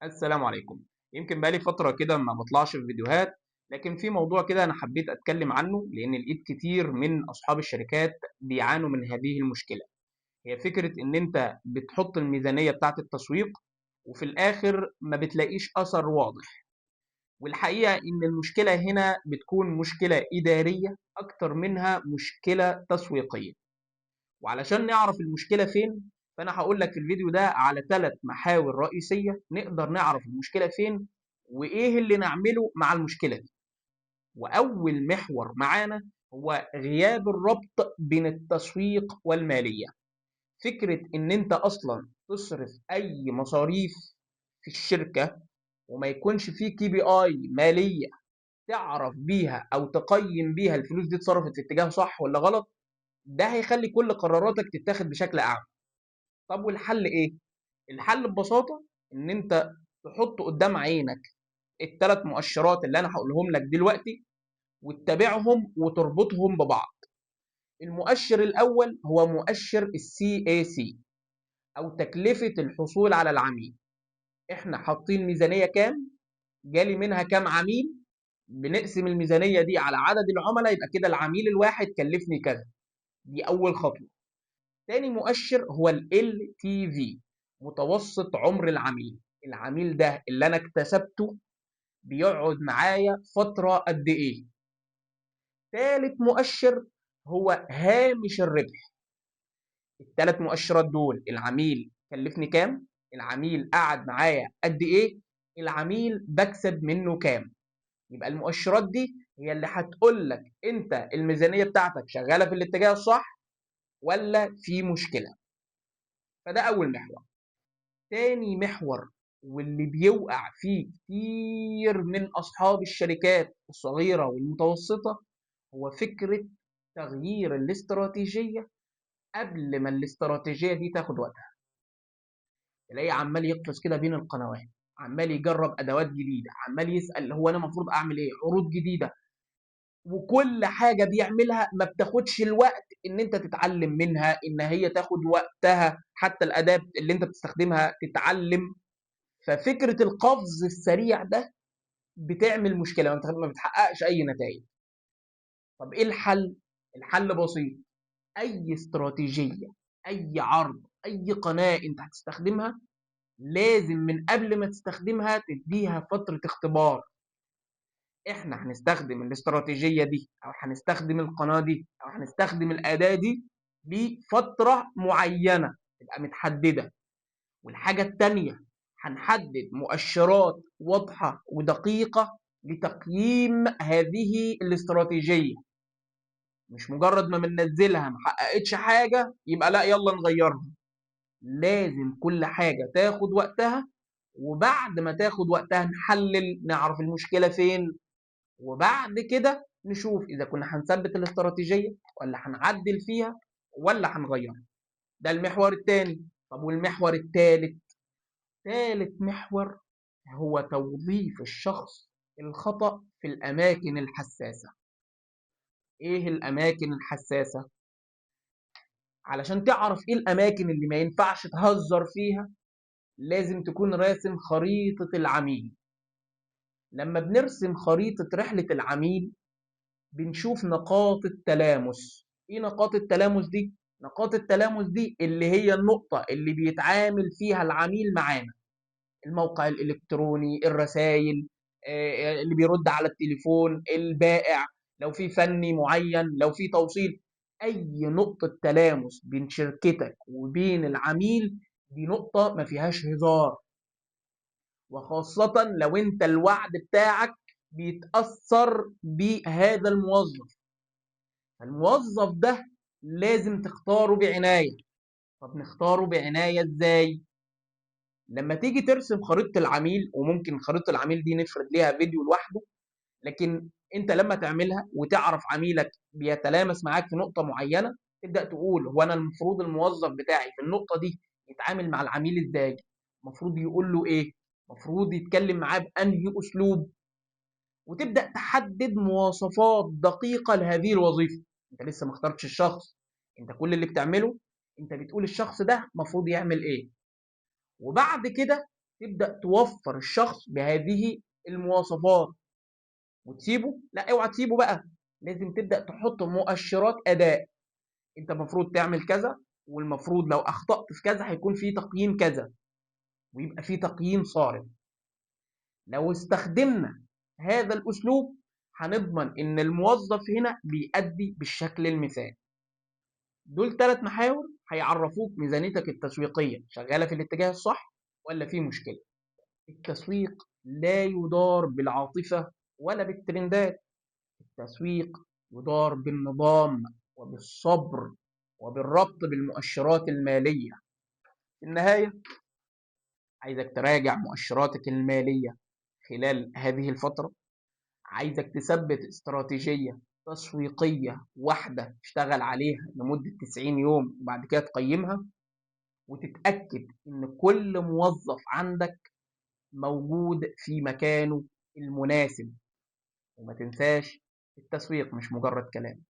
السلام عليكم. يمكن بقى لي فترة كده ما باطلعش في فيديوهات، لكن في موضوع كده أنا حبيت أتكلم عنه، لإن لقيت كتير من أصحاب الشركات بيعانوا من هذه المشكلة. هي فكرة إن أنت بتحط الميزانية بتاعة التسويق، وفي الآخر ما بتلاقيش أثر واضح. والحقيقة إن المشكلة هنا بتكون مشكلة إدارية أكتر منها مشكلة تسويقية. وعلشان نعرف المشكلة فين، فأنا هاقول لك في الفيديو ده على 3 محاور رئيسية نقدر نعرف المشكلة فين، وإيه اللي نعمله مع المشكلة دي. وأول محور معانا هو غياب الربط بين التسويق والمالية. فكرة إن أنت أصلاً تصرف أي مصاريف في الشركة وما يكونش فيه KPI مالية تعرف بيها أو تقيم بيها الفلوس دي اتصرفت في اتجاه صح ولا غلط، ده هيخلي كل قراراتك تتاخد بشكل أعمى. طب والحل إيه؟ الحل ببساطة إن أنت تحط قدام عينك التلات مؤشرات اللي أنا هقولهم لك دلوقتي وتتابعهم وتربطهم ببعض. المؤشر الأول هو مؤشر ال CAC أو تكلفة الحصول على العميل. إحنا حاطين ميزانية كام؟ جالي منها كام عميل؟ بنقسم الميزانية دي على عدد العملاء، يبقى كده العميل الواحد كلفني كذا. دي أول خطوة. تاني مؤشر هو ال LTV، متوسط عمر العميل. العميل ده اللي أنا اكتسبته بيقعد معايا فترة قد إيه؟ تالت مؤشر هو هامش الربح. التلات مؤشرات دول، العميل كلفني كام، العميل قعد معايا قد إيه، العميل بكسب منه كام. يبقى المؤشرات دي هي اللي هتقول لك انت الميزانية بتاعتك شغالة في الاتجاه الصح ولا في مشكلة. فده أول محور. تاني محور واللي بيوقع فيه كتير من أصحاب الشركات الصغيرة والمتوسطة هو فكرة تغيير الاستراتيجية قبل ما الاستراتيجية دي تاخد وقتها. تلاقيه عمال يقفز كده بين القنوات، عمال يجرب أدوات جديدة، عمال يسأل هو أنا المفروض أعمل إيه، عروض جديدة، وكل حاجة بيعملها ما بتاخدش الوقت إن أنت تتعلم منها، إن هي تاخد وقتها، حتى الأداة اللي أنت بتستخدمها تتعلم. ففكرة القفز السريع ده بتعمل مشكلة، ما أنت ما بتحققش أي نتائج. طب إيه الحل؟ الحل بسيط. أي استراتيجية، أي عرض، أي قناة أنت هتستخدمها، لازم من قبل ما تستخدمها تديها فترة اختبار. إحنا هنستخدم الاستراتيجية دي، أو هنستخدم القناة دي، أو هنستخدم الأداة دي لفترة معينة تبقى متحددة. والحاجة التانية هنحدد مؤشرات واضحة ودقيقة لتقييم هذه الاستراتيجية. مش مجرد ما بننزلها ما حققتش حاجة يبقى لا يلا نغيرها. لازم كل حاجة تاخد وقتها، وبعد ما تاخد وقتها نحلل، نعرف المشكلة فين، وبعد كده نشوف إذا كنا هنثبت الاستراتيجية ولا هنعدل فيها ولا هنغيرها. ده المحور الثاني. طب والمحور الثالث؟ ثالث محور هو توظيف الشخص الخطأ في الأماكن الحساسة. إيه الأماكن الحساسة؟ علشان تعرف إيه الأماكن اللي ما ينفعش تهزر فيها لازم تكون راسم خريطة العميل. لما بنرسم خريطة رحلة العميل بنشوف نقاط التلامس. إيه نقاط التلامس دي؟ نقاط التلامس دي اللي هي النقطة اللي بيتعامل فيها العميل معانا، الموقع الإلكتروني، الرسائل، اللي بيرد على التليفون، البائع، لو في فني معين، لو في توصيل. أي نقطة تلامس بين شركتك وبين العميل دي نقطة ما فيهاش هزار، وخاصة لو أنت الوعد بتاعك بيتأثر بهذا الموظف. الموظف ده لازم تختاره بعناية. طب نختاره بعناية إزاي؟ لما تيجي ترسم خريطة العميل، وممكن خريطة العميل دي نفرد ليها فيديو لوحده، لكن انت لما تعملها وتعرف عميلك بيتلامس معاك في نقطة معينة، تبدأ تقول هو أنا المفروض الموظف بتاعي في النقطة دي يتعامل مع العميل إزاي؟ المفروض يقول له إيه؟ المفروض يتكلم معاه بأنهي أسلوب؟ وتبدأ تحدد مواصفات دقيقة لهذه الوظيفة. انت لسه ما اخترتش الشخص، انت كل اللي بتعمله انت بتقول الشخص ده المفروض يعمل إيه. وبعد كده تبدأ توفر الشخص بهذه المواصفات وتسيبه؟ لا، اوعى تسيبه بقى، لازم تبدأ تحط مؤشرات أداء. انت المفروض تعمل كذا، والمفروض لو أخطأت في كذا هيكون في تقييم كذا، ويبقى في تقييم صارم. لو استخدمنا هذا الأسلوب هنضمن إن الموظف هنا بيأدي بالشكل المثالي. دول 3 محاور هيعرفوك ميزانيتك التسويقية شغالة في الاتجاه الصح ولا في مشكلة. التسويق لا يدار بالعاطفة ولا بالترندات، التسويق يدار بالنظام وبالصبر وبالربط بالمؤشرات المالية. في النهاية عايزك تراجع مؤشراتك المالية خلال هذه الفترة، عايزك تثبت استراتيجية تسويقية واحدة تشتغل عليها لمدة 90 يوم وبعد كده تقيمها، وتتأكد إن كل موظف عندك موجود في مكانه المناسب. وما تنساش التسويق مش مجرد كلام.